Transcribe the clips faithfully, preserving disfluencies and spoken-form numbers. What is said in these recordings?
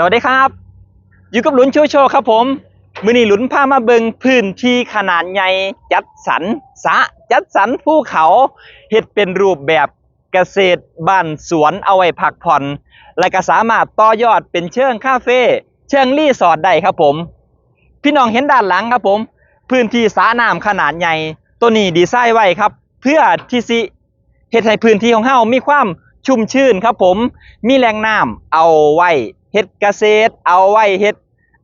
สวัสดีครับ อยู่กับหลุนชูโชคครับผม มื้อนี้หลุนพามาเบิ่งพื้นที่ขนาดใหญ่ จัดสรรสระ จัดสรรภูเขา เฮ็ดเป็นรูปแบบเกษตรบ้านสวนเอาไว้พักผ่อน และก็สามารถต่อยอดเป็นเชิงคาเฟ่ เชิงรีสอร์ทได้ครับผม พี่น้องเห็นด้านหลังครับผม พื้นที่สระน้ำขนาดใหญ่ ตัวนี้ดีไซน์ไว้ครับ เพื่อที่สิ เฮ็ดให้พื้นที่ของเฮามีความชุ่มชื้นครับผม มีแหล่งน้ำเอาไว้เฮ็ดเกษตร เอาไว้เฮ็ด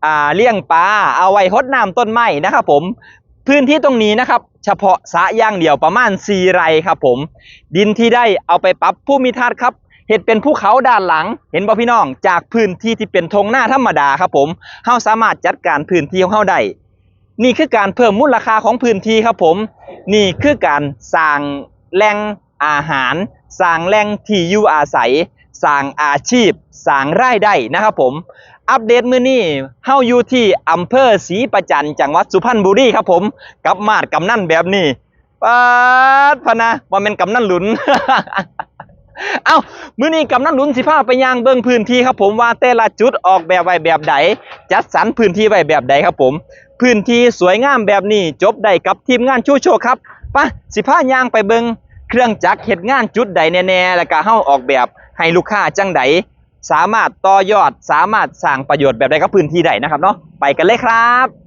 อ่า เลี้ยงปลา เอาไว้ฮดน้ำต้นไม้นะครับผม พื้นที่ตรงนี้นะครับ เฉพาะสระอย่างเดียวประมาณสี่ไร่ครับผม ดินที่ได้เอาไปปรับภูมิทัศน์ครับ เฮ็ดเป็นภูเขาด้านหลัง เห็นบ่พี่น้อง จากพื้นที่ที่เป็นทงนาธรรมดาครับผม เฮาสามารถจัดการพื้นที่ของเฮาได้ นี่คือการเพิ่มมูลค่าของพื้นที่ครับผม นี่คือการสร้างแหล่งอาหาร สร้างแหล่งที่อยู่อาศัย สร้างอาชีพ สร้างรายได้นะครับผม อัปเดตมื้อนี้ เฮาอยู่ที่อำเภอศรีประจัน จังหวัดสุพรรณบุรีครับผม กับมาดกำนันแบบนี้ ป๊าดพะนะ ว่าแม่นกำนันหลุน เอ้า มื้อนี้กำนันหลุนสิพาไปย่างเบิ่งพื้นที่ครับผม ว่าแต่ละจุดออกแบบไว้แบบใด จัดสรรพื้นที่ไว้แบบใดครับผม พื้นที่สวยงามแบบนี้จบได้กับทีมงานชูโชคครับ ไป สิพาย่างไปเบิ่งเครื่องจักรเฮ็ดงานจุดใดแน่ๆ แล้วก็เฮาออกแบบให้ลูกค้าจั่งใด สามารถต่อยอด สามารถสร้างประโยชน์แบบใดกับพื้นที่ได้นะครับเนาะ ไปกันเลยครับ